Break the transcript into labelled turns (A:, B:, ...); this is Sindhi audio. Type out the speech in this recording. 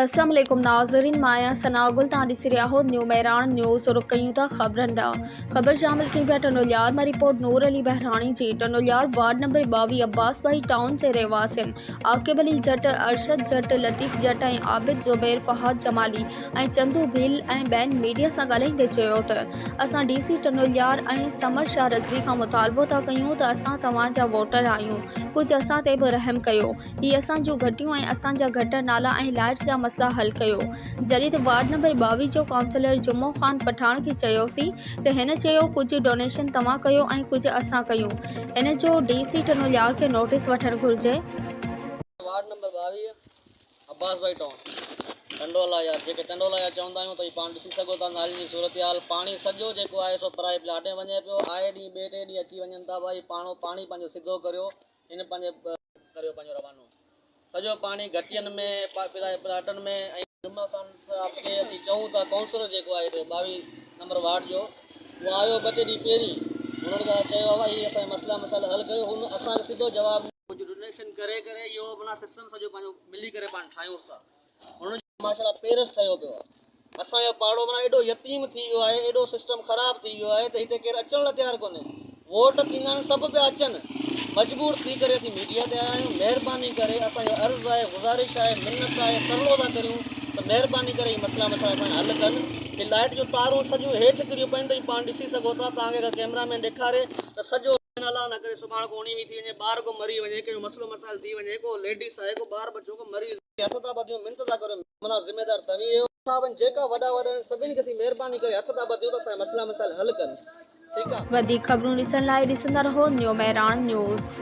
A: اسلام عليڪم ناظرين مان آهيان ثناء گل توهان ڏسي رهيا آهيو نيو مهراڻ نيوز رخ ڪيون ٿا خبرن ڏانهن خبر شامل ڪيون پيا ٽنڊوليار مان رپورٽ نور علي بهراڻي جي ٽنڊوليار وارڊ نمبر 22 عباس ڀائي ٽائون جي رهواسين عاقب علي جٽ ارشد جٽ لطيف جٽ ۽ عابد زبير فهاد جمالي ۽ چندو ڀيل ۽ ٻين ميڊيا سان ڳالهائيندي چيو ته اسان ڊي سي ٽنڊوليار ۽ ثمر شاهه رضوي کان مطالبو ٿا ڪيون ته اسان توهان جا ووٽر آهيون ڪجهه اسان تي به رحم ڪيو هي اسان جون گهٽيون ۽ اسان جا گٽر نالا ۽ لائٽ جا مسئلا حل ڪيو جڏهن ته وارڊ نمبر 22 جو ڪائونسلر جمعو خان پٺاڻ کي چيوسين ته هن چيو ڪجهه ڊونيشن توهان ڪيو ۽ ڪجهه اسان ڪيون ان جو ڊي سي ٽنڊوليار کي نوٽيس وٺڻ گهرجي.
B: وارڊ نمبر 22 عباس ڀائي ٽائون ٽنڊو الله يار جيڪي ٽنڊو الله يار چوندا آهيون ته هي پاڻ ڏسي سگهو ٿا نالين جي صورتحال پاڻي سڄو جيڪو آهي سو پرائي پلاٽ ۾ وڃي پيو آئي ڏينهن ٻئي ٽئي ڏينهن اچي وڃن ٿا ڀائي پاڻو پاڻي پنهنجو سڌو ڪريو هن پنهنجي ڪريو پنهنجو روانو سڄو پاڻي گهٽين ۾ پرائي پلاٽن ۾ ۽ جمعه خان صاحب کي اسين چئون ٿا ڪائونسلر جيڪو آهي هتي 22 نمبر وارڊ جو اهو آيو ٻه ٽي ڏينهن پهرين هنن کي اسان چيو آهي هي اسان جا مسئلا مسائل حل ڪريو هن اسان کي سڌو جواب ڪجهه ڊونيشن ڪري ڪري اهو معنيٰ سسٽم سڄو پنهنجو ملي ڪري پاڻ ٺاهيونس ٿا هن جو ماشاء الله پيرس ٺهيو پيو آهي اسان جو پاڙو معنيٰ ايڏو يتيم ٿي ويو آهي ايڏو سسٽم خراب ٿي ويو آهي ته هتي ڪير اچڻ لاء تيار ڪونهي ووٽ ٿيندا آهن سڀ پيا اچن مجبور ٿي ڪري اسين ميڊيا تي آيا آهيون مهرباني ڪري اسان جو عرض آهي گذارش آهي منت آهي ترلو ٿا ڪريون ته مهرباني ڪري هي مسئلا مسئلا اسان جا حل ڪن هي لائٽ جون تارون سڄيون هيٺ ڪريون پين ته هي پاڻ ڏسي سگهو ٿا توهان کي اگر ڪيمرا مين ڏيکاري ته سڄو الله نه ڪري سڀاڻ ڪو اڻي وي ٿي وڃي ٻار ڪو مري وڃي ڪنهن جو مسئلو مسائل ٿي وڃي ڪو ليڊيس آهي ڪو ٻار ٻچو ڪو مريض هٿ ٿا ٻڌيون منت ٿا ڪريون معنيٰ ذميدار توهين آهيو صاحبن جيڪا وڏا وڏا آهن سڀني کي اسين مهرباني ڪري هٿ ٿا ٻڌيون ته اسان جا مسئلا مسائل حل ڪن ٺيڪ آ.
A: وڌيڪ خبرون ڏسڻ لاء ڏسندا رهو نيو مهراڻ نيوز.